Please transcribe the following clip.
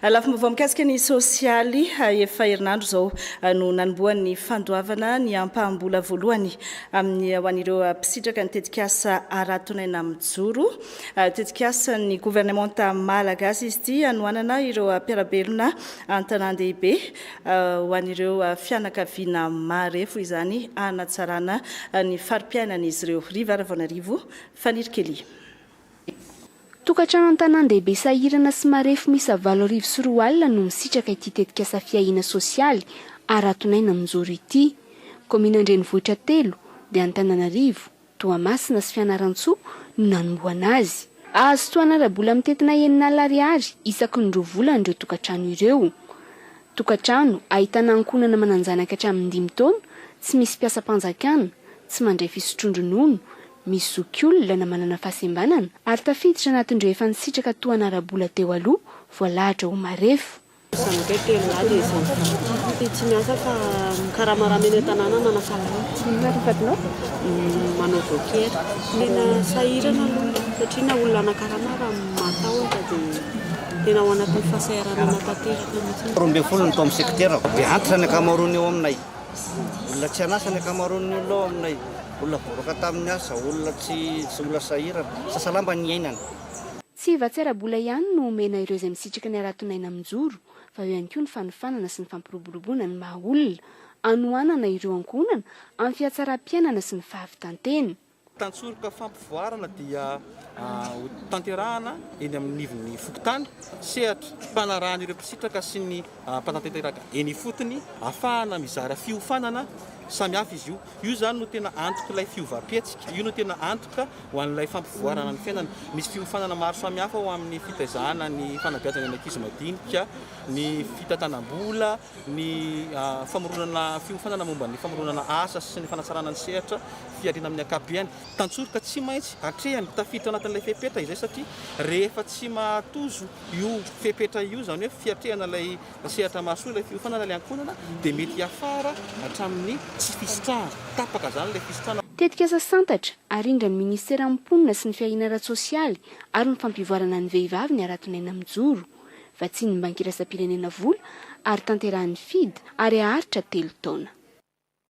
Lafim-baovao mikasika ny sosialy, efa herinandro izao no nanombohan'ny fandoavana ny ampaham-bola voalohany amin'ny ho an'ireo mpisitraka ny tetikasa Aratonaina Mijoro. Tetikasan'ny governemanta malagasy izy ity hanohanana ireo mpiara-belona an-tanàn-dehibe ho an'ireo fianakaviana marefo izany hanatsarana ny fari-piainan'izy ireo. Riva Ravaonarivo, Faniry Kelly. Tokantrano an-tanàn-dehibe sahirana sy marefo miisa 2008 no misitraka ity tetikasa fiahiana sosialy Aratonaina Mijoro ity. Kaominina an-drenivohitra telo, dia Antananarivo, Toamasina sy Fianarantsoa no nanombohana azy. Azo tohana ara-bola mitentina 6000 ariary isaky ny roa volana ireo tokantrano ireo. Tokantrano ahitana ankohonana manan-janaka hatramin'ny dimy taona, tsy misy mpiasam-panjakana, tsy mandray fisotroan-dronono, misy zokiolona na manana fahasembanana ary tafiditra anatin'ireo efa nisitraka tohana ara-bola teo aloha voalahatra ho marefo. Zanakay telo lahy dia izao vavy. Tsy miasa fa mikaramarama eny an-tanàna manasalama. Inona ary ny vadinao? Manao docker. Tena sahirana aloha satria na olona hanakarama ary matahotra dia tena ao anatin'ny fahasahiranana tanteraka mihitsy. 12 ny tao amin'ny sekiterako. Be antitra ny ankamaroany eo aminay. Olona tsy an'asa ny ankamaroan'ny olona ao aminay. Olona voaroaka tamin'ny asa, olona tsy olona sahirana. Sasalamba ny iainana. Tsy vatsy ara-bola ihany no omena ireo izay misitraka ny haraton'aina mijoro fa eo ihany koa ny fanofanana sy ny fampiroboroboana ny maha olona, hanohanana ireo ankohonana amin'ny fihatsaram-piainana sy ny fahavitan-tena. Tantsoroka fampivoarana dia ho tanterahana eny amin'ny anivon'ny fokontany, sehatra mpanarahana ireo mpisitraka sy ny mpanatanteraka eny ifotony, ahafahana mizara fiofanana samihafa izy io. Io izany no tena antok'ilay fiovam-pihetsika, io no tena antoka ho an'ilay fampivoarana ny fiainana. Misy fiofanana maro samihafa ho amin'ny fitaizana ny fanabeazana ny ankizy madinika, ny fitantanam-bola, ny famoronana fiofanana momba ny famoronana asa sy ny fanatsarana ny sehatra fihariana amin'ny ankapobeny. Tantsoroka tsy maintsy atrehiny, tafiditra anatin'ilay fepetra izay satria rehefa tsy mahatozo io fepetra io, izany hoe fiatrehana ilay sehatra mahasoa ilay fiofanana ilay ankohonana dia mety hiafara hatramin'ny tsy fisitrahana, tapaka izany ilay fisitrahana. Tetikasa santatra arindran'ny Minisiteran'ny Mponina sy ny Fiahiana ara-tsosialy ary ny Fampivoarana ny Vehivavy ny Aratonaina Mijoro. Vatsian'ny Banky Iraisam-pirenena vola ary tanterahan'ny FID ary haharitra telo taona.